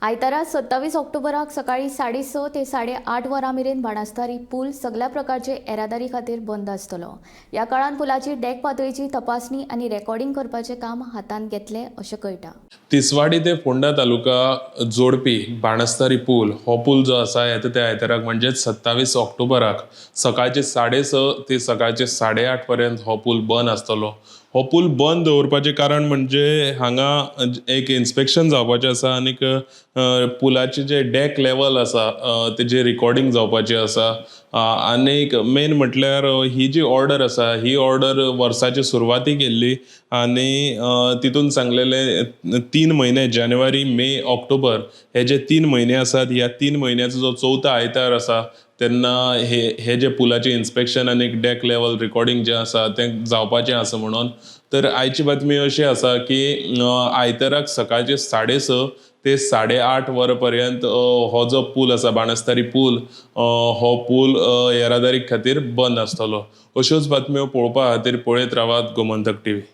आयतारा 27 ऑक्टोबराक सकाळीं 6:30 ते 8:30 वरां मेरेन बाणस्तारी पूल सगल्या प्रकारचे येरादारी खातीर बंद आसतलो. ह्या काळांत पुलाची डेक पातळीची तपासणी आनी रेकॉर्डिंग करपाचें काम हातांत घेतलें अशें कळटा. तिसवाडी ते फोंडा तालुका जोडपी बाणस्तारी पूल हो पूल जो आसा येता त्या आयताराक म्हणजेच 27 ऑक्टोबराक सकाळचे 6:30 ते सकाळचे 8:30 पर्यंत हो पूल बंद आसतलो. हो पूल बंद दवरपाचें कारण म्हणजे हांगा एक इन्स्पेक्शन जावपाचें आसा आनीक पुलाचें जे डेक लेवल आसा तेजें रिकॉर्डिंग जावपाचें आसा. आनीक मेन म्हटल्यार ही जी ऑर्डर आसा ही ऑर्डर वर्साचे सुरवातीक केल्ली आनी तितून सांगलेलें 3 म्हयने जानेवारी, मे, ऑक्टोबर हे जे 3 म्हयने आसात ह्या 3 म्हयन्याचो जो चवथो आयतार आसा तेन्ना हे हे जे पुलाचें इन्स्पेक्शन आनी डेक लेवल रिकॉर्डिंग जें आसा तें जावपाचें आसा म्हणून. तर आयची बातमी अशी आसा की आयताराक सकाळचे 6:30 ते 8:30 वरां पर्यंत हो जो पूल आसा बाणस्तारी पूल हो पूल येरादारी खातीर बंद आसतलो. अश्योच बातम्यो पळोवपा खातीर पळयत रावात गोमंतक टीव्ही.